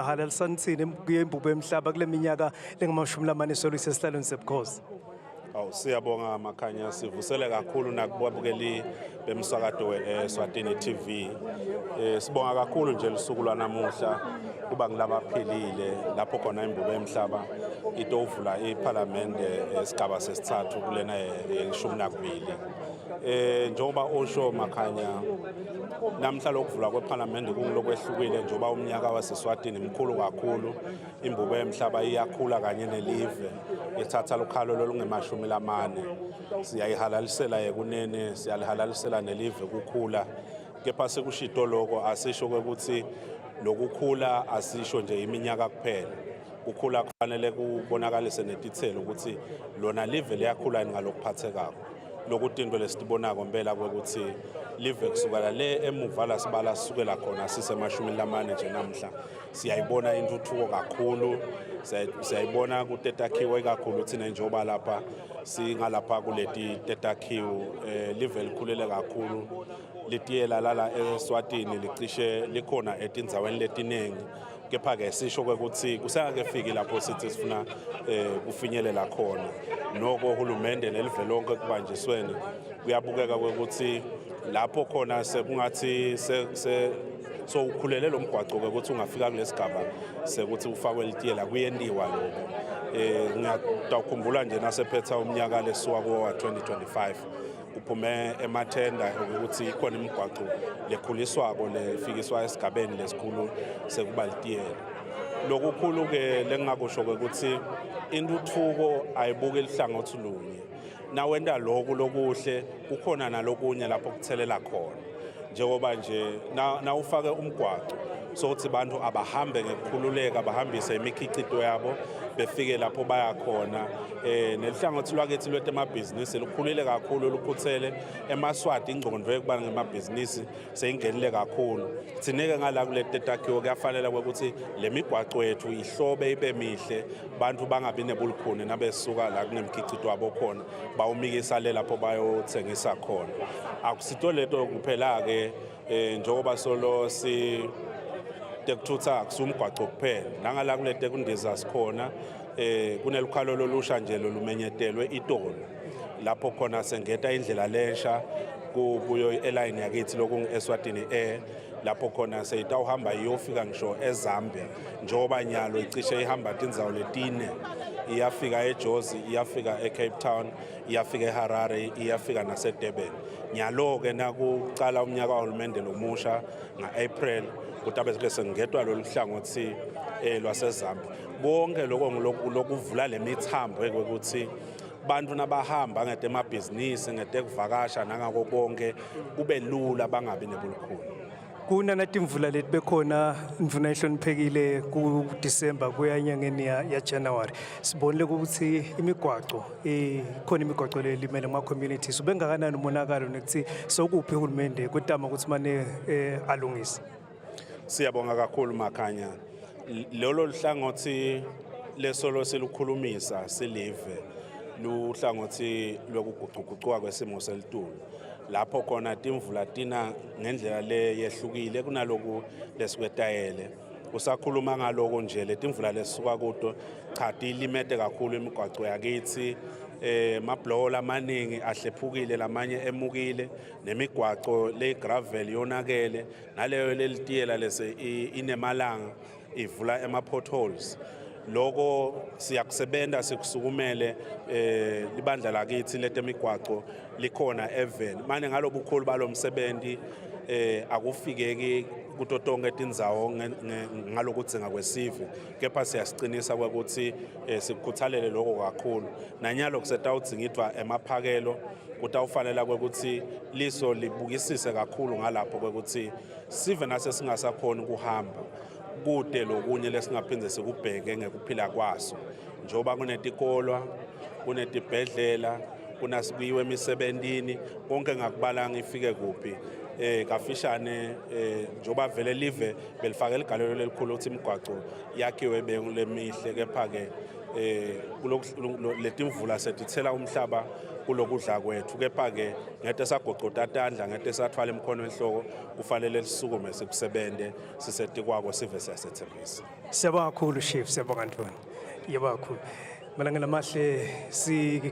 Halalisanitsini kuyembubo emhlaba kule minyaka lengamashumi lamane solo isesihlalweni sebukhosi. Awu siyabonga Makhanya sivusele kakhulu nakubabukeli bemsakato weSwatini TV. Eh sibonga kakhulu nje lusuku lwanamuhla kuba ngilabaphilile lapho khona imbubo emhlaba itovula iParliament esigaba sesithathu kulena yeshumi nakubili. Eh njengoba usho Makhanya namhla lokuvulwa kweParliament kungilokwehlukile njengoba umnyaka waseSwatini mkhulu kakhulu imbubo yemhlaba iyakhula kanye nelive ithatha lukhalo lolungemashumi lamane siyayihalalisela yekunene siyalihalalisela nelive kukhula kepha sekushito loko asisho kwekuthi lokukhula asisho nje iminyaka kuphela kukhula kufanele kubonakalise netitselo ukuthi lona live liyakhula yini ngalokuphathekako lokutinto lesitibonako mpela kwekuthi live kusukela le emuva la sibala sisukela khona sisemashumini lamane nje namhla siyayibona intuthuko kakhulu siyayibona kutetakhiwo ikakhulu thina njengoba lapha singalapha kuleti tetakhiwo eh, live likhulele kakhulu litiyela lala eSwatini licishe likhona etindzaweni letiningi kepha-ke sisho kwekuthi kusengakefiki lapho sithi sifuna eh, kufinyelela khona noko uhulumende nelive lonke kubanjisweni kuyabukeka kwekuthi lapho khona sekungathi se, se so ukhulele lo mgwaco-ke ukuthi ungafika kulesigaba sekuthi ufakwe litiyela kuyentiwa lokho eh ngiyakukhumbula nje nasephetha umnyaka lesuka kuwo wa 2025 kuphume emathenda ukuthi ikhona imigwaco lekhuliswako lefikiswa esigabeni lesikhulu sekuba litiyela lokukhulu-ke lengingakusho-ke ukuthi intuthuko ayibuki lihlangothi lunye nawenta loku lokuhle kukhona nalokunye lapho kuthelela khona njengoba nje nawufake umgwaco sokuthi bantu abahambe ngekukhululeka bahambise imikhicito yabo befike lapho baya khona eh nelihlangothi lwakithi lwetemabhizinisi lukhulile kakhulu lukhuthele emaswati ingqondo yokuba ngemabhizinisi seyingenile kakhulu thineke ngala kuleti takhiwo kuyafanele ukuthi le migwaco yethu ihlobe ibe mihle bantu bangabi nebulukhuni nabesuka la kunemkhicito wabo khona bawumikisa le lapho bayothengisa khona akusito leto kuphela-ke um njengoba solo si tekuthutha akusumgwaco kuphela nangala kulete kundiza sikhona eh kunelukhalo lolusha nje lolumenyetelwe itolo lapho khona sengeta indlela lensha kuyo i-airline yakithi lokungu-Eswatini Air lapho khona seyitawuhamba iyofika ngisho eZambia njengoba nyalo icishe ihamba tindzawo letine iyafika eJozi iyafika eCape Town iyafika eHarare iyafika naseDurban nyalo-ke nakucala umnyaka wahulumende lomusha nga-April kutabe ke sengetwa lolu hlangothi eh, lwaseZambia konke lokho lokuvula le mithambo ukuthi bantu nabahamba ngetemabhizinisi ngetekuvakasha nangako konke kube lula bangabi nebulukhuni Kunana timvula leti bekhona ndvuna ihloniphekile ku December kuya enyangeni ya, ya January sibonile ukuthi imigwaco ikhona imigwaco lelimele kuma communities ubengakanani umonakalo nekuthi sokuphi uhulumende kwetama ukuthi mane eh, alungise Siyabonga kakhulu Makhanya. Lolo hlangothi lesolo silukhulumisa silive luhlangothi lwekugucugucuka kwesimo selitulu lapho khona timvula tina ngendlela le yehlukile kunaloku lesikwetayele usakhuluma ngaloko nje letimvula lesuka kuto cha tilimete kakhulu imigwaco yakithi eh mablowo lamaningi ahlephukile lamanye emukile nemigwaco le gravel yonakele naleyo lelitiyela lese inemalanga ivula ema potholes loko siyakusebenta sikusukumele eh libandla lakithi letemigwaco likhona even manje ngalobukhulu balomsebenzi eh akufikeki kuto tonke tindzawo ngalokudzinga kwesive kepha siyasiqinisa kwekuthi eh, sikukhuthalele lokho kakhulu nanyalo kusetawudzingidwa emaphakelo kutawufanela kwekuthi liso libukisise kakhulu ngalapho kwekuthi sive nase singasakhoni ukuhamba kude lokunye lesingaphinde sikubheke ngekuphila kwaso njengoba kunetikolwa kunetibhedlela kunasikuyiwe emisebentini konke ngakubalanga ifike kuphi eh kafishane eh njengoba vele live belifake ligalelo lelikhulu ukuthi imigwaco yakhiwe lemihle kepha ke Letimvula setithela umhlaba kulokudla kwethu, kepha-ke ngete sagoqota tandla, ngete sathwala emkhono enhloko. Kufanele sisukume, sikusebente, sisetikwako sive siyasethembisa. Siyabonga kakhulu, Chief. Siyabonga, Ntoni. Yebo kakhulu. Malanga lamahle si.